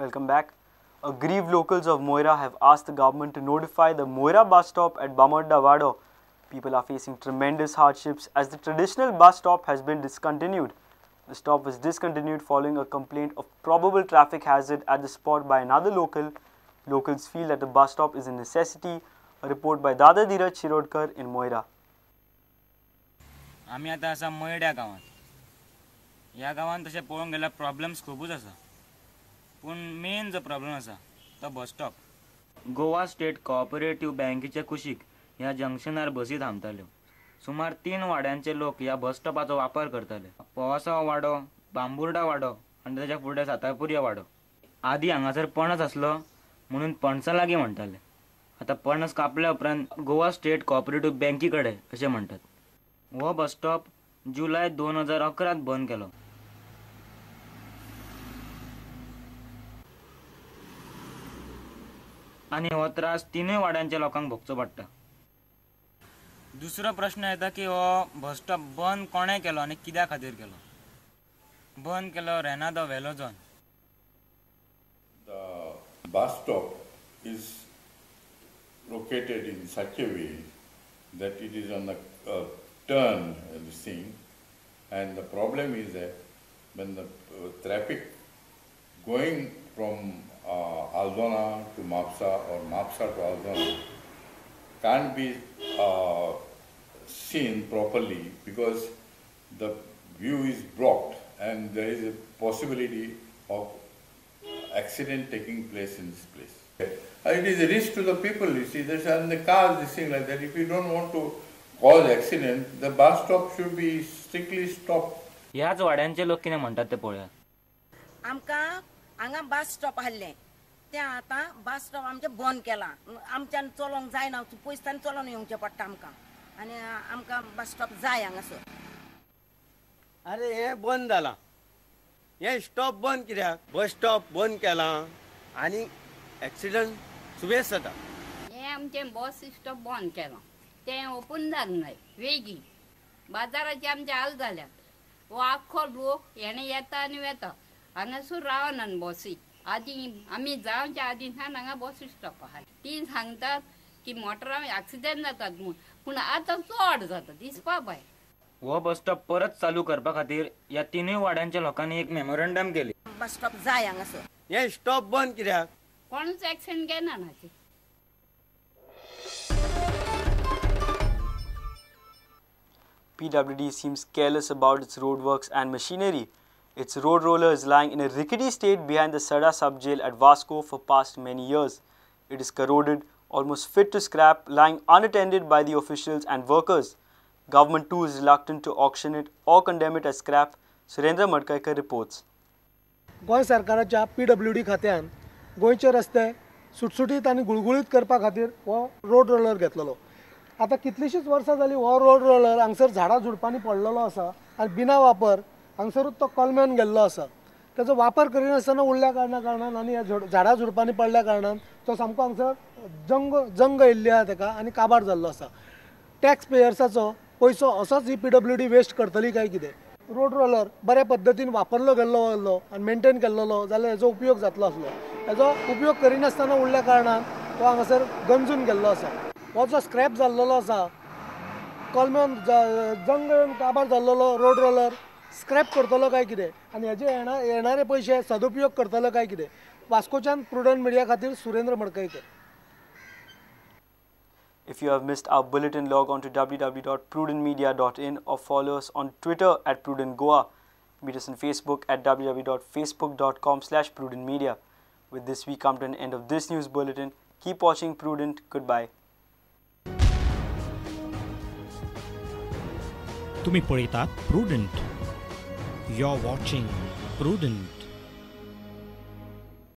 Welcome back. Aggrieved locals of Moira have asked the government to notify the Moira bus stop at Bamorda Vado. People are facing tremendous hardships as the traditional bus stop has been discontinued. The stop was discontinued following a complaint of probable traffic hazard at the spot by another local. Locals feel that the bus stop is a necessity. A report by Dada Dheeraj Shirodkar in Moira. आमी आतां आसा मयड्या गांवांत. ह्या गांवांत तशें पळोवंक गेल्यार problems खुबूच आसा, पूण मेन जो प्रॉब्लम आसा तो bus stop. Goa state cooperative बँकेच्या कुशीक ह्या जंक्शनार बसी थांबताल्यो. सुमार 3 वाड्यांचे लोक ह्या बस स्टॉपाचो वापर करताले. पोवासाव वाडो, बांबुर्डा वाडो आनी ताच्या फुडें सातापुरिया वाडो. आदी हांगासर पणस आसलो म्हणून पणसा लागीं म्हणटाले. आतां पणस कापल्या उपरांत गोवा स्टेट कोऑपरेटिव्ह बँकी कडेन अशें म्हणटात. हो बस स्टॉप जुलय 2011 बंद केलो. आनी हो त्रास 3 वाड्यांच्या लोकांक भोगचो पडटा. दुसरो प्रश्न येता की हो बस स्टॉप बंद कोणें केलो आनी कित्या खातीर केलो? बंद केलो रेनादो वेलोजोन. The bus stop is located in such a way that it is on the turn this thing, and the problem is that when the traffic going from Aldona to Mapsa or Mapsa to Aldona can't be seen properly because the view is blocked and there is a possibility of accident taking place in this place. It is a risk to the people, you see, there's and the cars, this thing like that. If you don't want to cause accident, the bus stop should be strictly stopped. ह्याच वाड्यांचे लोक कितें म्हणटात ते पळोवया. आमकां हांगा bus stop आसलें, तें आतां बस स्टॉप आमचें बंद केलां. आमच्यान चलोवंक जायना, पयसतान चलोवन येवचें पडटा आमकां, आनी आमकां बस स्टॉप जाय हांगासर. अरे हें बंद जालां, हें स्टॉप बंद कित्याक? बस स्टॉप बंद केलां आनी एक्सिडंट सुबेज जाता. हें आमचें बस स्टॉप बंद केलां, तें ओपन जावंक जाय वेगीं. बाजाराचे आमचे हाल जाल्यात. हो आख्खो लोक हेणें येता आनी वेता, हांगासर रावना बसी. आदी आमी जावच्या आदी सान हांगा बस स्टॉप आहा. ती सांगतात की मोटरां एक्सिडंट जातात म्हूण, पूण आतां चड जाता दिसपा भायर. हो बस स्टॉप परत चालू करपा खातीर ह्या 3 वाड्यांच्या लोकांनी एक मेमोरंडम केली. बस स्टॉप जाय हांगासर. हें स्टॉप बंद कित्याक? कोणूच एक्शन घेना ना. PWD seems careless about its roadworks and machinery. Its road roller is lying in a rickety state behind the Sada sub-jail at Vasco for past many years. It is corroded, almost fit to scrap, lying unattended by the officials and workers. Government too is reluctant to auction it or condemn it as scrap. Surendra Madkaikar reports. Goa सरकाराच्या PWD खात्यान गोंयचे रस्ते सुटसुटीत आनी गुळगुळीत करपा खातीर हो रोड रोलर घेतलेलो. आतां कितलींशींच वर्सां जालीं हो रोड रोलर हांगसर झाडां झुडपांनी पडलेलो आसा आनी बिना वापर हांगसरूच तो कलमेवन गेल्लो आसा. ताचो वापर करिनासतना उरल्या कारणान आनी ह्या झाडां झुडपांनी पडल्या कारणान तो सामको हांगसर जंग येयल्ली आसा ताका आनी काबार जाल्लो आसा. टॅक्स पेयर्साचो पयसो असोच ही PWD waste करतली काय कितें? रोड रोलर बऱ्या पद्दतीन वापरलो गेल्लो आनी मेंटेन केल्लो जाल्यार हेजो उपयोग जातलो आसलो. हेजो उपयोग करिनासतना उरल्या कारणान तो हांगासर गंजून गेल्लो आसा. हो जो स्क्रॅप जाल्लो आसा, कलमेवन जंग येवन काबार जाल्लो रोड रोलर स्क्रॅप करतलो काय कितें आनी हेजे येणारे पयशे सदुपयोग करतलो काय कितें? वास्कोच्यान प्रुडंट मिडिया खातीर Surendra Madkaikar. If you have missed our bulletin, log on to www.prudentmedia.in or follow us on Twitter at prudentgoa. Meet us on Facebook at www.facebook.com/prudentmedia. With this, we come to an end of this news bulletin. Keep watching Prudent. Goodbye. तुम्ही पळयतात Prudent. You're watching Prudent.